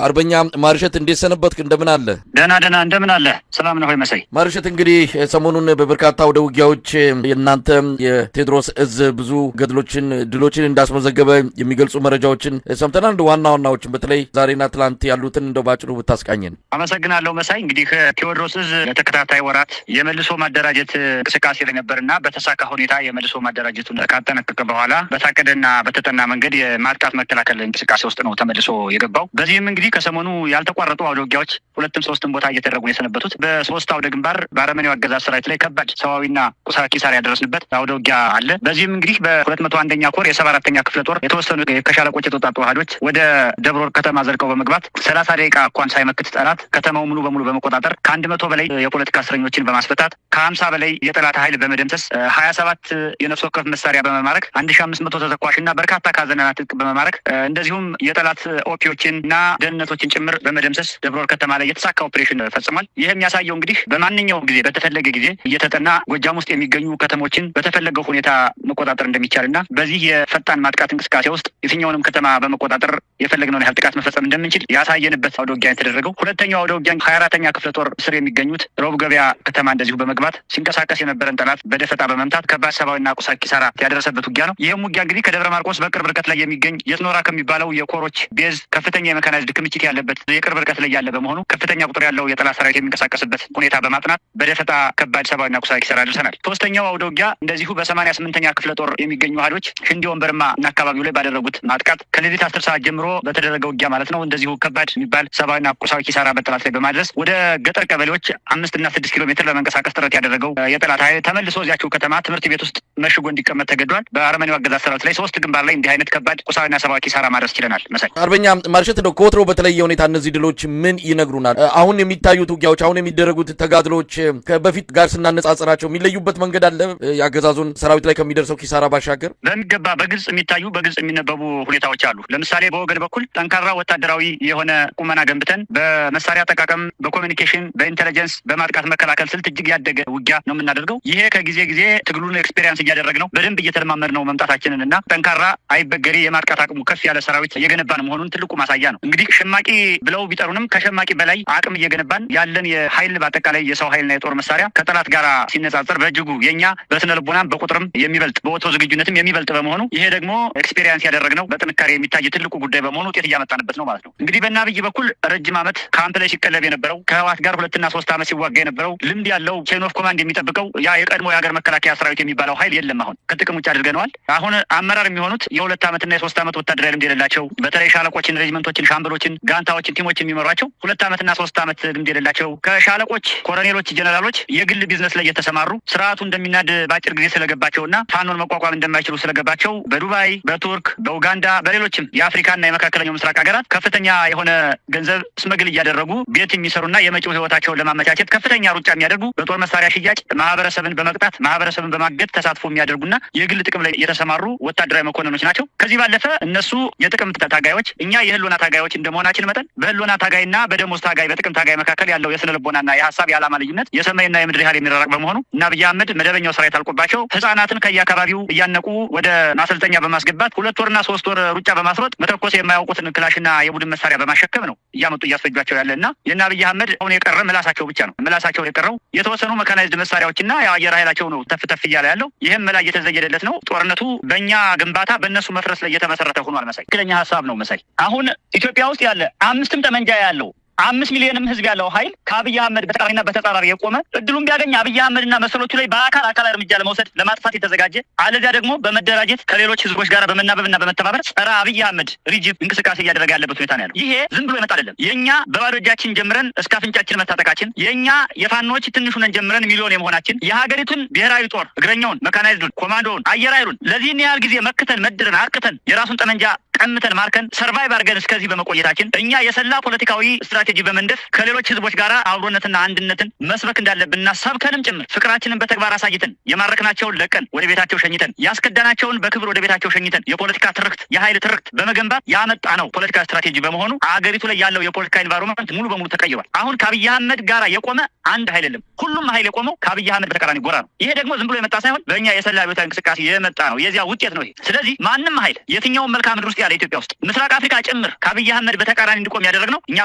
አርበኛ ማርሸት፣ እንዴት ሰነበትክ? እንደምን አለ? ደህና ደህና፣ እንደምን አለ? ሰላም ነው ሆይ መሳይ? ማርሸት፣ እንግዲህ ሰሞኑን በበርካታ ወደ ውጊያዎች የእናንተ የቴዎድሮስ እዝ ብዙ ገድሎችን፣ ድሎችን እንዳስመዘገበ የሚገልጹ መረጃዎችን ሰምተናል። እንደ ዋና ዋናዎችን፣ በተለይ ዛሬና ትላንት ያሉትን እንደው ባጭሩ ብታስቃኘን። አመሰግናለሁ መሳይ። እንግዲህ ቴዎድሮስ እዝ ለተከታታይ ወራት የመልሶ ማደራጀት እንቅስቃሴ ላይ ነበርና በተሳካ ሁኔታ የመልሶ ማደራጀቱን ካጠናቀቀ በኋላ በታቀደና በተጠና መንገድ የማጥቃት መከላከል እንቅስቃሴ ውስጥ ነው ተመልሶ የገባው። በዚህም እንግዲህ ከሰሞኑ ያልተቋረጡ አውደ ውጊያዎች ሁለትም ሶስትም ቦታ እየተደረጉ ነው የሰነበቱት። በሶስት አውደ ግንባር በአረመኔው አገዛዝ ሰራዊት ላይ ከባድ ሰብአዊና ቁሳዊ ኪሳራ ያደረስንበት አውደ ውጊያ አለ። በዚህም እንግዲህ በ201ኛ ኮር የ74ኛ ክፍለ ጦር የተወሰኑ ከሻለቆች የተውጣጡ አሃዶች ወደ ደብረ ወርቅ ከተማ ዘልቀው በመግባት 30 ደቂቃ እንኳን ሳይመክት ጠላት ከተማው ሙሉ በሙሉ በመቆጣጠር፣ ከ100 በላይ የፖለቲካ እስረኞችን በማስፈታት፣ ከ50 በላይ የጠላት ኃይል በመደምሰስ፣ 27 የነፍስ ወከፍ መሳሪያ በመማረክ፣ 1500 ተተኳሽ እና በርካታ ካዝናና ትጥቅ በመማረክ፣ እንደዚሁም የጠላት ኦፒዎችን እና ደህንነቶችን ጭምር በመደምሰስ ደብረ ወርቅ ከተማ ላይ የተሳካ ኦፕሬሽን ፈጽሟል። ይህ የሚያሳየው እንግዲህ በማንኛውም ጊዜ በተፈለገ ጊዜ እየተጠና ጎጃም ውስጥ የሚገኙ ከተሞችን በተፈለገው ሁኔታ መቆጣጠር እንደሚቻል እና በዚህ የፈጣን ማጥቃት እንቅስቃሴ ውስጥ የትኛውንም ከተማ በመቆጣጠር የፈለግነውን ያህል ጥቃት መፈጸም እንደምንችል ያሳየንበት አውደ ውጊያ የተደረገው። ሁለተኛው አውደ ውጊያ 24ኛ ክፍለ ጦር ስር የሚገኙት ሮብ ገበያ ከተማ እንደዚሁ በመግባት ሲንቀሳቀስ የነበረን ጠላት በደፈጣ በመምታት ከባድ ሰብአዊና ቁሳዊ ኪሳራ ያደረሰበት ውጊያ ነው። ይህም ውጊያ እንግዲህ ከደብረ ማርቆስ በቅርብ ርቀት ላይ የሚገኝ የትኖራ ከሚባለው የኮሮች base ከፍተኛ የመካናይዝድ ክምችት ያለበት የቅርብ ርቀት ላይ ያለ በመሆኑ ከፍተኛ ቁጥር ያለው የጠላት ሰራዊት የሚንቀሳቀስበት ሁኔታ በማጥናት በደፈጣ ከባድ ሰብአዊና ቁሳዊ ኪሳራ አድርሰናል። ሶስተኛው አውደ ውጊያ እንደዚሁ በ88ኛ ክፍለ ጦር የሚገኙ አሃዶች ሽንዲ ወንበርማ እና አካባቢው ላይ ባደረጉት ማጥቃት ከሌሊት 10 ሰዓት ጀምሮ በተደረገ ውጊያ ማለት ነው፣ እንደዚሁ ከባድ የሚባል ሰብአዊና ቁሳዊ ኪሳራ በጠላት ላይ በማድረስ ወደ ገጠር ቀበሌዎች 5 እና 6 ኪሎ ሜትር ለመንቀሳቀስ ጥረት ያደረገው የጠላት ኃይል ተመልሶ እዚያችው ከተማ ትምህርት ቤት ውስጥ መሽጎ እንዲቀመጥ ተገዷል። በአረመኔው አገዛዝ ሰራዊት ላይ ሶስት ግንባር ላይ እንዲህ አይነት ከባድ ቁሳዊና ሰብአዊ ኪሳራ ማድረስ ችለናል። መሳይ። አርበኛ ማርሸት፣ እንደው ከወትሮ በተለየ ሁኔታ እነዚህ ድሎች ምን ይነግሩናል? አሁን የሚታዩት ውጊያዎች፣ አሁን የሚደረጉት ተጋድሎች ከበፊት ጋር ስናነጻጽራቸው የሚለዩበት መንገድ አለ? የአገዛዙን ሰራዊት ላይ ከሚደርሰው ኪሳራ ባሻገር። በሚገባ፣ በግልጽ የሚታዩ፣ በግልጽ የሚነበቡ ሁኔታዎች አሉ። ለምሳሌ በወገን በኩል ጠንካራ ወታደራዊ የሆነ ቁመና ገንብተን በመሳሪያ አጠቃቀም፣ በ communication፣ በ intelligence፣ በማጥቃት መከላከል ስልት እጅግ ያደገ ውጊያ ነው የምናደርገው። ይሄ ከጊዜ ጊዜ ትግሉን experience እያደረግነው፣ በደንብ እየተለማመድነው መምጣታችንን እና ጠንካራ፣ አይበገሬ፣ የማጥቃት አቅሙ ከፍ ያለ ሰራዊት እየገነባን መሆኑን ትልቁ ማሳያ ነው። እንግዲህ ሸማቂ ብለው ቢጠሩንም ከሸማቂ በላይ አቅም እየገነባን ያለን የኃይል፣ በአጠቃላይ የሰው ኃይልና የጦር መሳሪያ ከጠላት ጋር ሲነጻጸር በእጅጉ የኛ በስነ ልቦናም በቁጥርም የሚበልጥ፣ በወትሮ ዝግጁነትም የሚበልጥ በመሆኑ ይሄ ደግሞ experience ያደረግነው በጥንካሬ የሚታይ ትልቁ ጉዳይ በመሆኑ ውጤት እያመጣንበት ነው ማለት ነው። እንግዲህ በእነ አብይ በኩል ረጅም ዓመት ካምፕ ላይ ሲቀለብ የነበረው፣ ከህወሓት ጋር 2ና 3 ዓመት ሲዋጋ የነበረው፣ ልምድ ያለው፣ chain of command የሚጠብቀው ያ የቀድሞ የሀገር መከላከያ ሰራዊት የሚባለው ኃይል የለም። አሁን ከጥቅም ውጭ አድርገነዋል። አሁን አመራር የሚሆኑት የ2 ዓመትና የ3 ዓመት ወታደራዊ ልምድ የሌላቸው፣ በተለይ ሻለቆችን፣ ሬጅመንቶችን፣ ሻምበሎችን፣ ጋንታዎችን፣ ቲሞችን የሚመሯቸው 2 ዓመትና 3 ዓመት ልምድ የሌላቸው፣ ከሻለቆች፣ ኮሎኔሎች፣ ጀነራሎች የግል ቢዝነስ ላይ የተሰማሩ፣ ስርዓቱ እንደሚናድ በአጭር ጊዜ ስለገባቸውና ፋኖን መቋቋም እንደማይችሉ ስለገባቸው በዱባይ፣ በቱርክ፣ በኡጋንዳ፣ በሌሎችም የአፍሪካና የመካከለኛው ምስራቅ ሀገራት ከፍተኛ የሆነ ገንዘብ smuggle እያደረጉ ቤት የሚሰሩና የመጪው ህይወታቸውን ለማመቻቸት ከፍተኛ ሩጫ የሚያደርጉ፣ በጦር መሳሪያ ሽያጭ ማህበረሰብን በመቅጣት፣ ማህበረሰብን በማገት ተሳትፎ የሚያደርጉና የግል ጥቅም ላይ የተሰማሩ ወታደራዊ መኮንኖች ናቸው። ከዚህ ባለፈ እነሱ የጥቅም ታጋዮች፣ እኛ የህልውና ታጋዮች እንደመሆናችን መጠን በህልውና ታጋይና በደሞዝ ታጋይ፣ በጥቅም ታጋይ መካከል ያለው የስነ ልቦናና የሀሳብ የዓላማ ልዩነት የሰማይና የምድር ያህል የሚራራቅ በመሆኑ እና አብይ አህመድ መደበኛው ሰራዊት አልቆባቸው ህጻናትን ከየአካባቢው እያነቁ ወደ ማሰልጠኛ በማስገባት 2 ወርና 3 ወር ሩጫ በማስሮጥ መተኮስ የማያውቁትን ክላሽና የቡድን መሳሪያ በማሸከም ነው እያመጡ እያስፈጇቸው ያለ። እና የእነ አብይ አህመድ አሁን የቀረ ምላሳቸው ብቻ ነው። ምላሳቸው የቀረው የተወሰኑ መካናይዝድ መሳሪያዎችና የአየር ኃይላቸው ነው ተፍ ተፍ እያለ ያለው። ይህም መላ እየተዘየደለት ነው። ጦርነቱ በእኛ ግንባታ በእነሱ መፍረስ ላይ እየተመሰረተ ሆኗል። መሳይ፣ ትክክለኛ ሀሳብ ነው መሳይ። አሁን ኢትዮጵያ ውስጥ ያለ አምስትም ጠመንጃ ያለው፣ 5 ሚሊዮንም ህዝብ ያለው ኃይል ከአብይ አህመድ በተቃራኒና በተጻራሪ የቆመ፣ እድሉን ቢያገኝ አብይ አህመድና መሰሎቹ ላይ በአካል አካላዊ እርምጃ ለመውሰድ፣ ለማጥፋት የተዘጋጀ፣ አለዚያ ደግሞ በመደራጀት ከሌሎች ህዝቦች ጋር በመናበብና በመተባበር ጸረ አብይ አህመድ regime እንቅስቃሴ እያደረገ ያለበት ሁኔታ ነው ያለው። ይሄ ዝም ብሎ የመጣ አይደለም። የእኛ በባዶ እጃችን ጀምረን እስከ አፍንጫችን መታጠቃችን፣ የእኛ የፋኖች ትንሽ ሆነን ጀምረን ሚሊዮን የመሆናችን፣ የሀገሪቱን ብሔራዊ ጦር እግረኛውን፣ መካናይዝዱን፣ ኮማንዶውን፣ አየር ኃይሉን ለዚህን ያህል ጊዜ መክተን፣ መድረን፣ አርቅተን፣ የራሱን ጠመንጃ ቀምተን፣ ማርከን፣ survive አድርገን እስከዚህ በመቆየታችን፣ እኛ የሰላ ፖለቲካዊ ስትራቴጂ ስትራቴጂ በመንደፍ ከሌሎች ህዝቦች ጋር አብሮነትና አንድነትን መስበክ እንዳለብንና ሰብከንም ጭምር ፍቅራችንን በተግባር አሳይተን፣ የማረክናቸውን ለቀን ወደ ቤታቸው ሸኝተን፣ ያስከዳናቸውን በክብር ወደ ቤታቸው ሸኝተን፣ የፖለቲካ ትርክት፣ የኃይል ትርክት በመገንባት ያመጣ ነው ፖለቲካ ስትራቴጂ በመሆኑ አገሪቱ ላይ ያለው የፖለቲካ environment ሙሉ በሙሉ ተቀይሯል። አሁን ከአብይ አህመድ ጋር የቆመ አንድ ኃይል የለም። ሁሉም ኃይል የቆመው ከአብይ አህመድ በተቃራኒ ጎራ ነው። ይሄ ደግሞ ዝም ብሎ የመጣ ሳይሆን በእኛ የሰላ አብዮታዊ እንቅስቃሴ የመጣ ነው። የዚያ ውጤት ነው ይሄ። ስለዚህ ማንም ኃይል የትኛውን መልክዓ ምድር ውስጥ ያለ፣ ኢትዮጵያ ውስጥ፣ ምስራቅ አፍሪካ ጭምር፣ ከአብይ አህመድ በተቃራኒ እንዲቆም ያደረግነው እኛ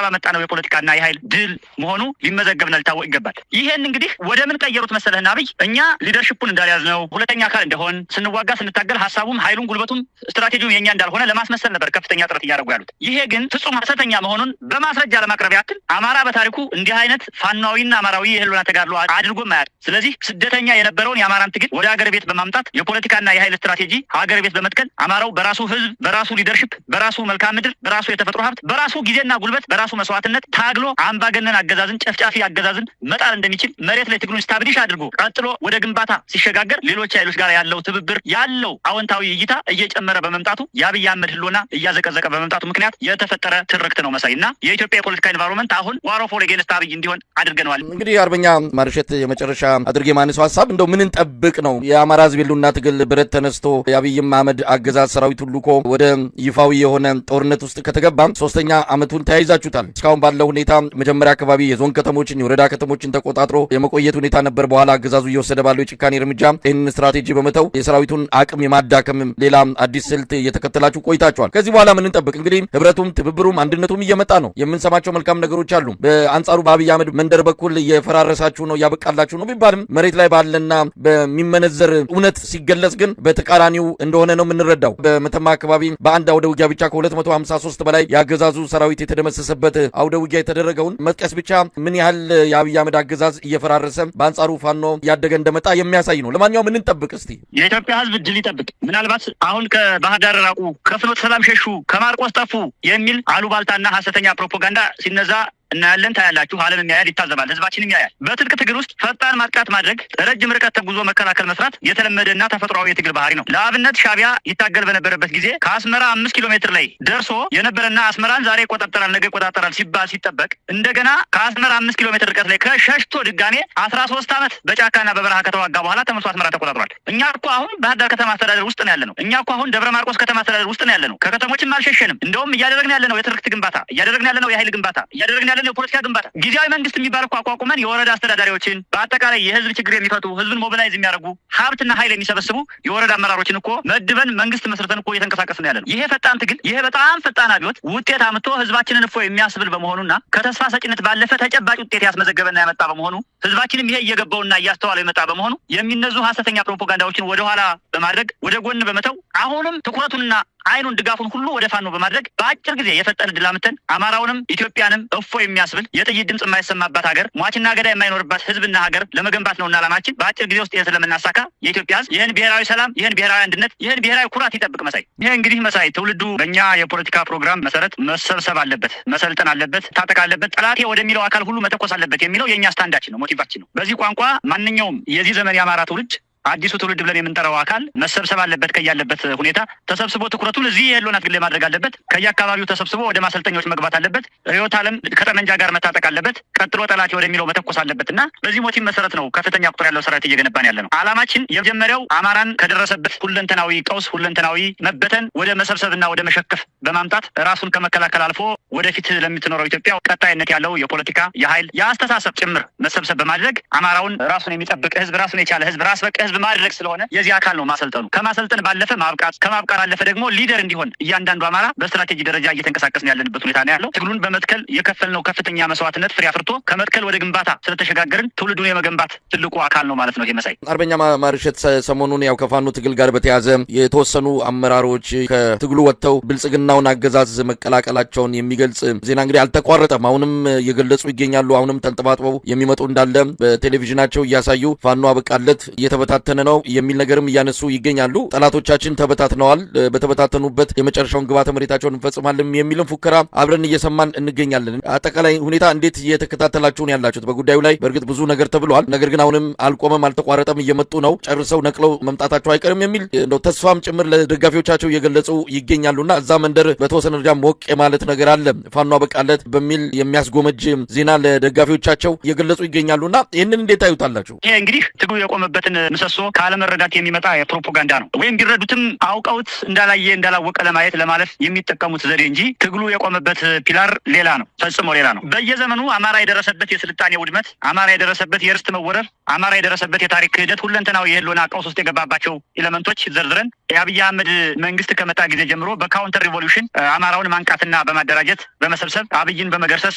ባመጣነው የፖለቲካና የኃይል ድል መሆኑ ሊመዘገብና ሊታወቅ ይገባል። ይሄን እንግዲህ ወደ ምን ቀየሩት መሰለህና አብይ እኛ leadership ኡን እንዳልያዝነው፣ ሁለተኛ አካል እንደሆን፣ ስንዋጋ ስንታገል ሀሳቡም ኃይሉም ጉልበቱም ስትራቴጂውም የኛ እንዳልሆነ ለማስመሰል ነበር ከፍተኛ ጥረት እያደረጉ ያሉት። ይሄ ግን ፍጹም ሐሰተኛ መሆኑን በማስረጃ ለማቅረብ ያክል አማራ በታሪኩ እንዲህ አይነት ፋኗዊና አማራዊ የህልውና ተጋድሎ አድርጎም አያውቅም። ስለዚህ ስደተኛ የነበረውን የአማራን ትግል ወደ ሀገር ቤት በማምጣት የፖለቲካና የኃይል ስትራቴጂ ሀገር ቤት በመትከል አማራው በራሱ ህዝብ፣ በራሱ leadership፣ በራሱ መልክዓ ምድር፣ በራሱ የተፈጥሮ ሀብት፣ በራሱ ጊዜና ጉልበት፣ በራሱ መስዋዕትነት ታግሎ አምባገነን አገዛዝን፣ ጨፍጫፊ አገዛዝን መጣል እንደሚችል መሬት ላይ ትግሉን establish አድርጎ ቀጥሎ ወደ ግንባታ ሲሸጋገር ሌሎች ኃይሎች ጋር ያለው ትብብር፣ ያለው አዎንታዊ እይታ እየጨመረ በመምጣቱ የአብይ አህመድ ህልውና እያዘቀዘቀ በመምጣቱ ምክንያት የተፈጠረ ትርክት ነው መሳይ። እና የኢትዮጵያ የፖለቲካ environment አሁን war of all against አብይ እንዲሆን አድርገነዋል። እንግዲህ አርበኛ ማርሸት፣ የመጨረሻ አድርጌ ማነሳው ሀሳብ እንደው ምን እንጠብቅ ነው? የአማራ ህዝብ የህልውና ትግል ብረት ተነስቶ የአብይ አህመድ አገዛዝ ሰራዊት ሁሉ እኮ ወደ ይፋዊ የሆነ ጦርነት ውስጥ ከተገባ ሶስተኛ ዓመቱን ተያይዛችሁታል። እስካሁን ባለው ሁኔታ መጀመሪያ አካባቢ የዞን ከተሞችን፣ የወረዳ ከተሞችን ተቆጣጥሮ የመቆየት ሁኔታ ነበር። በኋላ አገዛዙ እየወሰደ ባለው የጭካኔ እርምጃ ይህንን ስትራቴጂ በመተው የሰራዊቱን አቅም የማዳከምም ሌላ አዲስ ስልት እየተከተላችሁ ቆይታችኋል። ከዚህ በኋላ ምን እንጠብቅ? እንግዲህ ህብረቱም ትብብሩም አንድነቱም እየመጣ ነው። የምንሰማቸው መልካም ነገሮች አሉ። በአንጻሩ በአብይ አህመድ መንደር በኩል እየፈራረሳችሁ ነው፣ እያበቃላችሁ ነው ቢባልም መሬት ላይ ባለና በሚመነዘር እውነት ሲገለጽ ግን በተቃራኒው እንደሆነ ነው የምንረዳው። በመተማ አካባቢ በአንድ አውደ ውጊያ ብቻ ከ253 በላይ የአገዛዙ ሰራዊት የተደመሰሰበት አውደ ውጊያ የተደረገውን መጥቀስ ብቻ ምን ያህል የአብይ አህመድ አገዛዝ እየፈራረሰ በአንጻሩ ፋኖ እያደገ እንደመጣ የሚያሳይ ነው። ለማንኛውም ምን እንጠብቅ እስቲ? የኢትዮጵያ ሕዝብ ድል ይጠብቅ። ምናልባት አሁን ከባህር ዳር ራቁ፣ ከፍኖተ ሰላም ሸሹ፣ ከማርቆስ ጠፉ የሚል አሉባልታና ሀሰተኛ ፕሮፓጋንዳ ሲነዛ እናያለን፣ ታያላችሁ። ዓለም ያያል፣ ይታዘባል፣ ህዝባችንም ያያል። በትጥቅ ትግል ውስጥ ፈጣን ማጥቃት ማድረግ፣ ረጅም ርቀት ተጉዞ መከላከል መስራት የተለመደና ተፈጥሯዊ የትግል ባህሪ ነው። ለአብነት ሻቢያ ይታገል በነበረበት ጊዜ ከአስመራ 5 ኪሎ ሜትር ላይ ደርሶ የነበረና አስመራን ዛሬ ይቆጣጠራል፣ ነገ ይቆጣጠራል ሲባል ሲጠበቅ እንደገና ከአስመራ 5 ኪሎ ሜትር ርቀት ላይ ከሸሽቶ ድጋሜ 13 ዓመት በጫካና በበረሃ ከተዋጋ በኋላ ተመልሶ አስመራ ተቆጣጥሯል። እኛ እኮ አሁን ባህር ዳር ከተማ አስተዳደር ውስጥ ነው ያለነው። እኛ እኮ አሁን ደብረ ማርቆስ ከተማ አስተዳደር ውስጥ ነው ያለነው። ከከተሞችም አልሸሸንም። እንደውም እያደረግን ያለነው የትርክት ግንባታ፣ እያደረግን ያለነው የኃይል ግንባታ፣ እያደረግን ያለነው የፖለቲካ ግንባታ፣ ጊዜያዊ መንግስት የሚባል እኮ አቋቁመን የወረዳ አስተዳዳሪዎችን፣ በአጠቃላይ የህዝብ ችግር የሚፈቱ፣ ህዝብን mobilize የሚያደርጉ፣ ሀብትና ኃይል የሚሰበስቡ የወረዳ አመራሮችን እኮ መድበን መንግስት መስርተን እኮ እየተንቀሳቀስን ያለ ነው። ይሄ ፈጣን ትግል፣ ይሄ በጣም ፈጣን አብዮት ውጤት አምጥቶ ህዝባችንን እፎይ የሚያስብል በመሆኑና ከተስፋ ሰጭነት ባለፈ ተጨባጭ ውጤት ያስመዘገበና ያመጣ በመሆኑ፣ ህዝባችንም ይሄ እየገባውና እያስተዋለው የመጣ በመሆኑ የሚነዙ ሀሰተኛ ፕሮፓጋንዳዎችን ወደኋላ በማድረግ፣ ወደ ጎን በመተው፣ አሁንም ትኩረቱንና አይኑን ድጋፉን ሁሉ ወደ ፋኖ በማድረግ በአጭር ጊዜ የፈጠነ ድል አምጥተን አማራውንም ኢትዮጵያንም እፎይ የሚያስብል፣ የጥይት ድምፅ የማይሰማባት ሀገር፣ ሟችና ገዳይ የማይኖርባት ህዝብና ሀገር ለመገንባት ነውና ዓላማችን። በአጭር ጊዜ ውስጥ ይህን ስለምናሳካ የኢትዮጵያ ህዝብ ይህን ብሔራዊ ሰላም፣ ይህን ብሔራዊ አንድነት፣ ይህን ብሔራዊ ኩራት ይጠብቅ። መሳይ፣ ይህ እንግዲህ መሳይ ትውልዱ በእኛ የፖለቲካ ፕሮግራም መሰረት መሰብሰብ አለበት፣ መሰልጠን አለበት፣ ታጠቅ አለበት፣ ጠላቴ ወደሚለው አካል ሁሉ መተኮስ አለበት የሚለው የእኛ stand ኣችን ነው፣ motive ኣችን ነው። በዚህ ቋንቋ ማንኛውም የዚህ ዘመን የአማራ ትውልድ፣ አዲሱ ትውልድ ብለን የምንጠራው አካል መሰብሰብ አለበት። ከያለበት ሁኔታ ተሰብስቦ ትኩረቱን እዚህ የህልውና ትግል ላይ ማድረግ አለበት። ከየአካባቢው ተሰብስቦ ወደ ማሰልጠኛዎች መግባት አለበት። ርዕዮተ ዓለም ከጠመንጃ ጋር መታጠቅ አለበት። ቀጥሎ ጠላቴ ወደሚለው መተኮስ አለበት እና በዚህ motive መሰረት ነው ከፍተኛ ቁጥር ያለው ሰራዊት እየገነባን ያለ ነው። አላማችን የመጀመሪያው አማራን ከደረሰበት ሁለንተናዊ ቀውስ፣ ሁለንተናዊ መበተን ወደ መሰብሰብና ወደ መሸከፍ በማምጣት ራሱን ከመከላከል አልፎ ወደፊት ለምትኖረው ኢትዮጵያ ቀጣይነት ያለው የፖለቲካ፣ የኃይል፣ የአስተሳሰብ ጭምር መሰብሰብ በማድረግ አማራውን ራሱን የሚጠብቅ ህዝብ፣ ራሱን የቻለ ህዝብ፣ ራስ በቅ ህዝብ ማድረግ ስለሆነ የዚህ አካል ነው ማሰልጠኑ። ከማሰልጠን ባለፈ ማብቃት፣ ከማብቃት ባለፈ ደግሞ leader እንዲሆን እያንዳንዱ አማራ በስትራቴጂ ደረጃ እየተንቀሳቀስን ያለንበት ሁኔታ ነው ያለው። ትግሉን በመትከል የከፈልነው ከፍተኛ መስዋዕትነት ፍሬ አፍርቶ ከመትከል ወደ ግንባታ ስለተሸጋገርን ትውልዱን የመገንባት ትልቁ አካል ነው ማለት ነው ይሄ መሳይ። አርበኛ ማርሸት፣ ሰሞኑን ያው ከፋኖ ትግል ጋር በተያያዘ የተወሰኑ አመራሮች ከትግሉ ወጥተው ብልጽግናውን አገዛዝ መቀላቀላቸውን የሚገልጽ ዜና እንግዲህ አልተቋረጠም። አሁንም እየገለጹ ይገኛሉ። አሁንም ተንጠባጥበው የሚመጡ እንዳለ በቴሌቪዥናቸው እያሳዩ ፋኖ አበቃለት፣ እየተበታተነ እየተበታተነ ነው የሚል ነገርም እያነሱ ይገኛሉ። ጠላቶቻችን ተበታትነዋል፣ በተበታተኑበት የመጨረሻውን ግብዓተ መሬታቸውን እንፈጽማለን የሚልም ፉከራ አብረን እየሰማን እንገኛለን። አጠቃላይ ሁኔታ እንዴት እየተከታተላችሁን ያላችሁት? በጉዳዩ ላይ በእርግጥ ብዙ ነገር ተብሏል። ነገር ግን አሁንም አልቆመም፣ አልተቋረጠም፣ እየመጡ ነው፣ ጨርሰው ነቅለው መምጣታቸው አይቀርም የሚል እንደው ተስፋም ጭምር ለደጋፊዎቻቸው እየገለጹ ይገኛሉና እዛ መንደር በተወሰነ ደረጃ ሞቅ የማለት ነገር አለ። ፋኖ አበቃለት በሚል የሚያስጎመጅ ዜና ለደጋፊዎቻቸው እየገለጹ ይገኛሉና ይህንን እንዴት ታዩታላችሁ? ይሄ እንግዲህ ትግሉ የቆመበትን ምሰሶ ካለመረዳት የሚመጣ የፕሮፓጋንዳ ነው። ወይም ቢረዱትም አውቀውት እንዳላየ እንዳላወቀ ለማየት ለማለፍ የሚጠቀሙት ዘዴ እንጂ ትግሉ የቆመበት pillar ሌላ ነው፣ ፈጽሞ ሌላ ነው። በየዘመኑ አማራ የደረሰበት የስልጣኔ ውድመት፣ አማራ የደረሰበት የርስት መወረር፣ አማራ የደረሰበት የታሪክ ክህደት፣ ሁለንተናዊ የህልውና ቀውስ ውስጥ የገባባቸው element ኦች ዘርዝረን የአብይ አህመድ መንግስት ከመጣ ጊዜ ጀምሮ በ counter revolution አማራውን ማንቃትና በማደራጀት፣ በመሰብሰብ፣ አብይን በመገርሰስ፣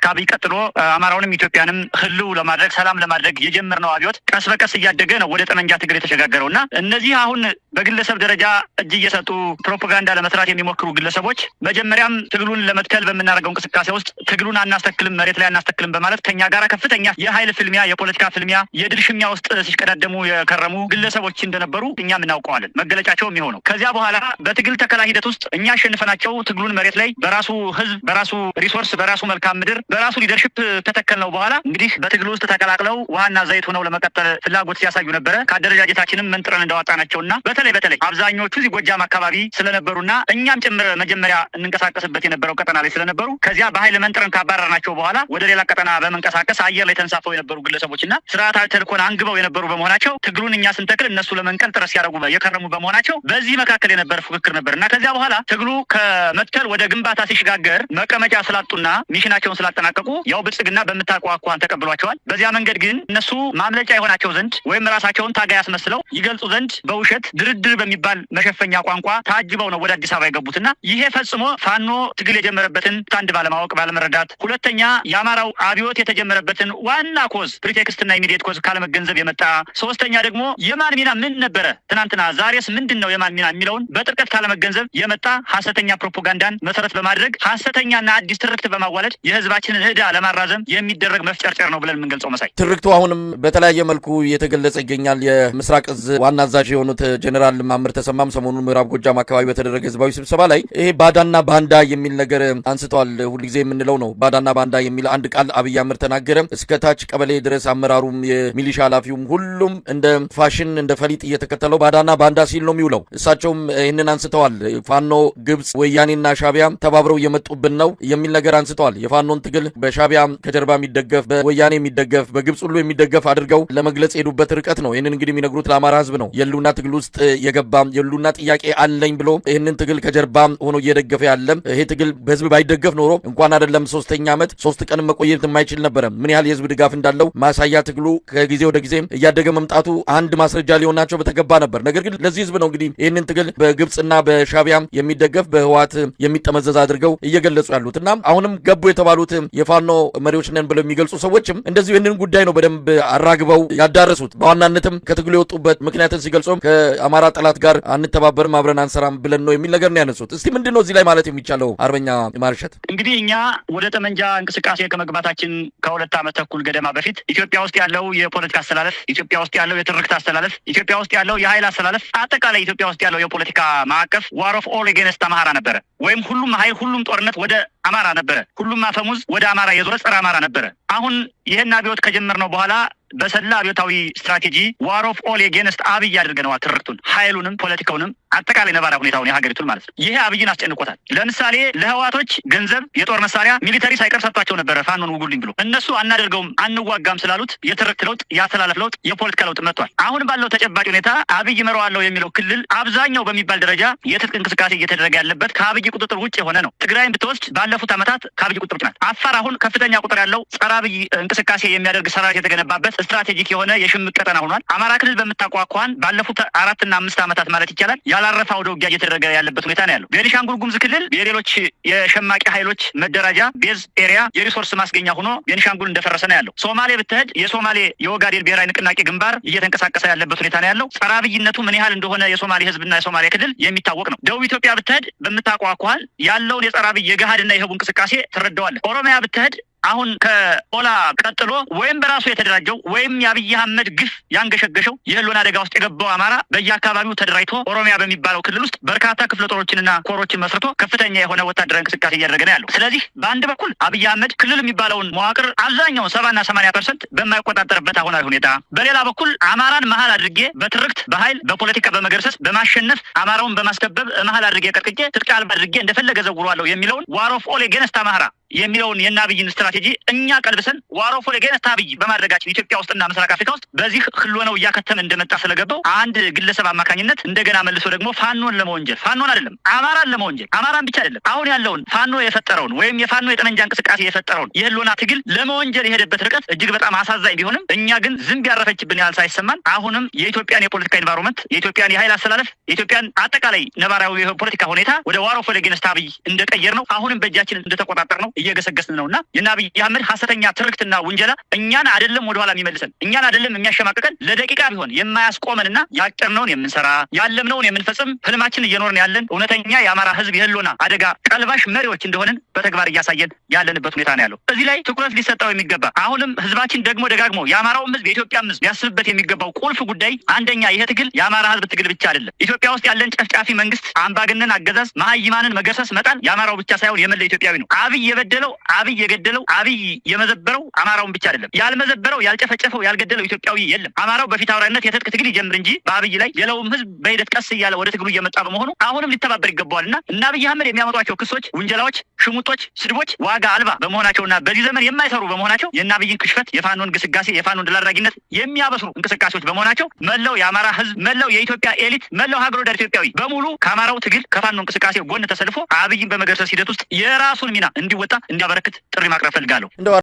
ከአብይ ቀጥሎ አማራውንም ኢትዮጵያንም ህልው ለማድረግ፣ ሰላም ለማድረግ የጀመርነው አብዮት ቀስ በቀስ እያደገ ነው ወደ ጠመንጃ ትግል የተሸጋገረው። እና እነዚህ አሁን በግለሰብ ደረጃ እጅ እየሰጡ ፕሮፓጋንዳ ለመስራት የሚሞክሩ ግለሰቦች መጀመሪያም ትግሉን ለመትከል በምናደርገው እንቅስቃሴ ውስጥ ትግሉን አናስተክልም፣ መሬት ላይ አናስተክልም በማለት ከኛ ጋር ከፍተኛ የኃይል ፍልሚያ፣ የፖለቲካ ፍልሚያ፣ የድል ሽሚያ ውስጥ ሲሽቀዳደሙ የከረሙ ግለሰቦች እንደነበሩ እኛም እናውቀዋለን። መገለጫቸው የሚሆነው ከዚያ በኋላ በትግል ተከላ ሂደት ውስጥ እኛ አሸንፈናቸው ትግሉን መሬት ላይ በራሱ ህዝብ፣ በራሱ resource፣ በራሱ መልካም ምድር፣ በራሱ leadership ከተከልነው በኋላ እንግዲህ በትግሉ ውስጥ ተቀላቅለው ውሃና ዘይት ሆነው ለመቀጠል ፍላጎት ሲያሳዩ ነበረ። ከአደረጃጀታችንም መንጥረን እንዳወጣናቸውና በተለይ በተለይ አብዛኞቹ እዚህ ጎጃም አካባቢ ስለነበሩና እኛም ጭምር መጀመሪያ እንንቀሳቀስበት የነበረው ቀጠና ላይ ስለነበሩ፣ ከዚያ በኃይል መንጥረን ካባረርናቸው በኋላ ወደ ሌላ ቀጠና በመንቀሳቀስ አየር ላይ ተንሳፈው የነበሩ ግለሰቦችና ስርዓታዊ ተልእኮን አንግበው የነበሩ በመሆናቸው፣ ትግሉን እኛ ስንተክል እነሱ ለመንቀል ጥረት ሲያደርጉ የከረሙ በመሆናቸው በዚህ መካከል የነበረ ፉክክር ነበር። እና ከዚያ በኋላ ትግሉ ከመትከል ወደ ግንባታ ሲሸጋገር መቀመጫ ስላጡና mission ኣቸውን ስላጠናቀቁ ያው ብልጽግና በምታውቀው አኳኋን ተቀብሏቸዋል። በዚያ መንገድ ግን እነሱ ማምለጫ የሆናቸው ዘንድ ወይም ራሳቸውን ታጋይ አስመስለው ይገልጹ ዘንድ በውሸት ድርድር በሚባል መሸፈኛ ቋንቋ ታጅበው ነው ወደ አዲስ አበባ የገቡትና ይሄ ፈጽሞ ፋኖ ትግል የጀመረበትን አንድ ባለማወቅ፣ ባለመረዳት፣ ሁለተኛ የአማራው አብዮት የተጀመረበትን ዋና cause፣ pretext ና immediate cause ካለመገንዘብ የመጣ፣ ሶስተኛ ደግሞ የማን ሚና ምን ነበረ ትናንትና፣ ዛሬስ ምንድን ነው የማን ሚና የሚለውን በጥልቀት ካለመገንዘብ የመጣ ሀሰተኛ ፕሮፓጋንዳን መሰረት በማድረግ ሀሰተኛና አዲስ ትርክት በማዋለድ የህዝባችንን ዕዳ ለማራዘም የሚደረግ መፍጨርጨር ነው ብለን የምንገልጸው መሳይ። ትርክቱ አሁንም በተለያየ መልኩ እየተገለጸ ይገኛል። የምስራቅ እዝ ዋና አዛዥ የሆኑት ጀኔራል ማምር ተሰማም ሰሞኑን ምዕራብ ጎጃም አካባቢ በተደረገ ህዝባዊ ስብሰባ ላይ ይሄ ባዳና ባንዳ የሚል ነገር አንስተዋል። ሁልጊዜ የምንለው ነው። ባዳና ባንዳ የሚል አንድ ቃል አብይ አህመድ ተናገረ። እስከ ታች ቀበሌ ድረስ አመራሩም የሚሊሻ ኃላፊውም ሁሉም እንደ ፋሽን እንደ ፈሊጥ እየተከተለው ባዳና ባንዳ ሲል ነው የሚውለው። እሳቸውም ይህንን አንስተዋል። ፋኖ፣ ግብጽ፣ ወያኔና ሻቢያ ተባብረው እየመጡብን ነው የሚል ነገር አንስተዋል። የፋኖን ትግል በሻቢያ ከጀርባ የሚደገፍ፣ በወያኔ የሚደገፍ፣ በግብጽ ሁሉ የሚደገፍ አድርገው ለመግለጽ የሄዱበት ርቀት ነው። ይህንን እንግዲህ የሚነግሩት ለአማራ ህዝብ ነው። የህልውና ትግል ውስጥ የገባ፣ የህልውና ጥያቄ አለኝ ብሎ ይህንን ትግል ከጀርባ ሆኖ እየደገፈ ያለ፣ ይሄ ትግል በህዝብ ባይደገፍ ኖሮ እንኳን አይደለም 3ኛ ዓመት 3 ቀን መቆየት የማይችል ነበረ። ምን ያህል የህዝብ ድጋፍ እንዳለው ማሳያ ትግሉ ከጊዜ ወደ ጊዜ እያደገ መምጣቱ አንድ ማስረጃ ሊሆናቸው በተገባ ነበር። ነገር ግን ለዚህ ህዝብ ነው እንግዲህ ይህንን ትግል በግብፅና በሻቢያ የሚደገፍ፣ በህወሓት የሚጠመዘዝ አድርገው እየገለጹ ያሉት። እና አሁንም ገቡ የተባሉት የፋኖ መሪዎች ነን ብለው የሚገልጹ ሰዎችም እንደዚሁ ይህንን ጉዳይ ነው በደንብ አራግበው ያዳረሱት። በዋናነትም ከትግሉ የወጡበት ምክንያትን ሲገልጹም ከአማራ ጠላት ጋር አንተባበርም፣ አብረን አንሰራም ብለን ነው የሚል ነገር ነው ያነሱት። እስቲ ምንድን ነው እዚህ ላይ ማለት የሚቻለው አርበኛ ማርሸት? እንግዲህ እኛ ወደ ጠመንጃ እንቅስቃሴ ከመግባታችን ከ2 ዓመት ተኩል ገደማ በፊት ኢትዮጵያ ውስጥ ያለው የፖለቲካ አሰላለፍ፣ ኢትዮጵያ ውስጥ ያለው የትርክት አሰላለፍ፣ ኢትዮጵያ ውስጥ ያለው የኃይል አሰላለፍ፣ አጠቃላይ ኢትዮጵያ ውስጥ ያለው የፖለቲካ ማዕቀፍ war of all against አማራ ነበረ። ወይም ሁሉም ኃይል፣ ሁሉም ጦርነት ወደ አማራ ነበረ። ሁሉም አፈሙዝ ወደ አማራ የዞረ ጸረ አማራ ነበረ። አሁን ይህን አብዮት ከጀመርነው በኋላ በሰላ አብዮታዊ ስትራቴጂ war of all against አብይ አድርገነዋል። ትርክቱን፣ ኃይሉንም፣ ፖለቲካውንም፣ አጠቃላይ ነባራዊ ሁኔታውን የሀገሪቱን ማለት ነው። ይሄ አብይን አስጨንቆታል። ለምሳሌ ለህወሃቶች ገንዘብ፣ የጦር መሳሪያ፣ military ሳይቀር ሰጥቷቸው ነበረ ፋኖን ውጉልኝ ብሎ። እነሱ አናደርገውም፣ አንዋጋም ስላሉት የትርክት ለውጥ፣ የአሰላለፍ ለውጥ፣ የፖለቲካ ለውጥ መጥቷል። አሁን ባለው ተጨባጭ ሁኔታ አብይ እመራዋለሁ የሚለው ክልል አብዛኛው በሚባል ደረጃ የትጥቅ እንቅስቃሴ እየተደረገ ያለበት ከአብይ ቁጥጥር ውጭ የሆነ ነው። ትግራይን ብትወስድ ባለፉት ዓመታት ከአብይ ቁጥጥር ውጭ ናት። አፋር አሁን ከፍተኛ ቁጥር ያለው ጸረ አብይ እንቅስቃሴ የሚያደርግ ሰራዊት የተገነባበት strategic የሆነ የሽምቅ ቀጠና ሆኗል። አማራ ክልል በምታውቀው ባለፉት 4ና 5 ዓመታት ማለት ይቻላል ያላረፈ አውደ ውጊያ እየተደረገ ያለበት ሁኔታ ነው ያለው። ቤኒሻንጉል ጉሙዝ ክልል የሌሎች የሸማቂ ኃይሎች መደራጃ base area፣ የ resource ማስገኛ ሆኖ ቤኒሻንጉል እንደፈረሰ ነው ያለው። ሶማሌ ብትሄድ የሶማሌ የኦጋዴን ብሔራዊ ንቅናቄ ግንባር እየተንቀሳቀሰ ያለበት ሁኔታ ነው ያለው። ጸረ አብይነቱ ምን ያህል እንደሆነ የሶማሌ ህዝብና የሶማሌ ክልል የሚታወቅ ነው። ደቡብ ኢትዮጵያ ብትሄድ በምታውቀው አኳኋን ያለውን የጸረ አብይ የገሃድና የህቡዕ እንቅስቃሴ ትረዳዋለህ። ኦሮሚያ ብትሄድ አሁን ከኦላ ቀጥሎ ወይም በራሱ የተደራጀው ወይም የአብይ አህመድ ግፍ ያንገሸገሸው የህልውና አደጋ ውስጥ የገባው አማራ በየአካባቢው ተደራጅቶ ኦሮሚያ በሚባለው ክልል ውስጥ በርካታ ክፍለ ጦሮችንና ኮሮችን መስርቶ ከፍተኛ የሆነ ወታደራዊ እንቅስቃሴ እያደረገ ነው ያለው። ስለዚህ በአንድ በኩል አብይ አህመድ ክልል የሚባለውን መዋቅር አብዛኛውን 70ና 80% በማይቆጣጠርበት አሁናዊ ሁኔታ፣ በሌላ በኩል አማራን መሀል አድርጌ በትርክት፣ በኃይል፣ በፖለቲካ በመገርሰስ፣ በማሸነፍ፣ አማራውን በማስከበብ መሀል አድርጌ ቀጥቅጬ ትጥቅ አልባ አድርጌ እንደፈለገ ዘውረዋለሁ የሚለውን war of all against አማራ የሚለውን የአብይን ስትራቴጂ እኛ ቀልብሰን war of all against አብይ በማድረጋችን ኢትዮጵያ ውስጥና ምስራቅ አፍሪካ ውስጥ በዚህ ህልውናው እያከተመ እንደመጣ ስለገባው አንድ ግለሰብ አማካኝነት እንደገና መልሶ ደግሞ ፋኖን ለመወንጀል፣ ፋኖን አይደለም አማራን ለመወንጀል፣ አማራን ብቻ አይደለም፣ አሁን ያለውን ፋኖ የፈጠረውን ወይም የፋኖ የጠመንጃ እንቅስቃሴ የፈጠረውን የህልውና ትግል ለመወንጀል የሄደበት ርቀት እጅግ በጣም አሳዛኝ ቢሆንም እኛ ግን ዝንብ ያረፈችብን ያህል ሳይሰማን አሁንም የኢትዮጵያን የፖለቲካ environment፣ የኢትዮጵያን የኃይል አሰላለፍ፣ የኢትዮጵያን አጠቃላይ ነባራዊ የፖለቲካ ሁኔታ ወደ war of all against አብይ እንደቀየርነው አሁንም በእጃችን እንደተቆጣጠርነው እየገሰገስን ነውና የእነ አብይ አህመድ ሀሰተኛ ትርክትና ውንጀላ እኛን አይደለም ወደኋላ የሚመልሰን፣ እኛን አይደለም የሚያሸማቅቀን፣ ለደቂቃ ቢሆን የማያስቆመንና ያቀድነውን የምንሰራ፣ ያለምነውን የምንፈጽም፣ ህልማችን እየኖርን ያለን እውነተኛ የአማራ ህዝብ የህልውና አደጋ ቀልባሽ መሪዎች እንደሆንን በተግባር እያሳየን ያለንበት ሁኔታ ነው ያለው። እዚህ ላይ ትኩረት ሊሰጠው የሚገባ፣ አሁንም ህዝባችን ደግሞ ደጋግሞ የአማራውም ህዝብ የኢትዮጵያም ህዝብ ሊያስብበት የሚገባው ቁልፍ ጉዳይ አንደኛ ይሄ ትግል የአማራ ህዝብ ትግል ብቻ አይደለም። ኢትዮጵያ ውስጥ ያለን ጨፍጫፊ መንግስት፣ አምባገነን አገዛዝ፣ መሀይማንን መገርሰስ መጣል የአማራው ብቻ ሳይሆን የመላ ኢትዮጵያዊ ነው። አብይ የበደለው፣ አብይ የገደለው፣ አብይ የመዘበረው አማራውን ብቻ አይደለም። ያልመዘበረው፣ ያልጨፈጨፈው፣ ያልገደለው ኢትዮጵያዊ የለም። አማራው በፊት አውራሪነት የትጥቅ ትግል ይጀምር እንጂ በአብይ ላይ ሌላውም ህዝብ በሂደት ቀስ እያለ ወደ ትግሉ እየመጣ በመሆኑ አሁንም ሊተባበር ይገባዋልና እና አብይ አህመድ የሚያመጧቸው ክሶች፣ ውንጀላዎች፣ ሽሙጦች፣ ስድቦች ዋጋ አልባ በመሆናቸውና በዚህ ዘመን የማይሰሩ በመሆናቸው የእነ አብይን ክሽፈት፣ የፋኖን ግስጋሴ፣ የፋኖን ድል አድራጊነት የሚያበስሩ እንቅስቃሴዎች በመሆናቸው መላው የአማራ ህዝብ፣ መላው የኢትዮጵያ elite፣ መላው ሀገር ወዳድ ኢትዮጵያዊ በሙሉ ከአማራው ትግል ከፋኖ እንቅስቃሴ ጎን ተሰልፎ አብይን በመገርሰስ ሂደት ውስጥ የራሱን ሚና እንዲወጣ፣ እንዲያበረክት ጥሪ ማቅረብ ፈልጋለሁ። እንደው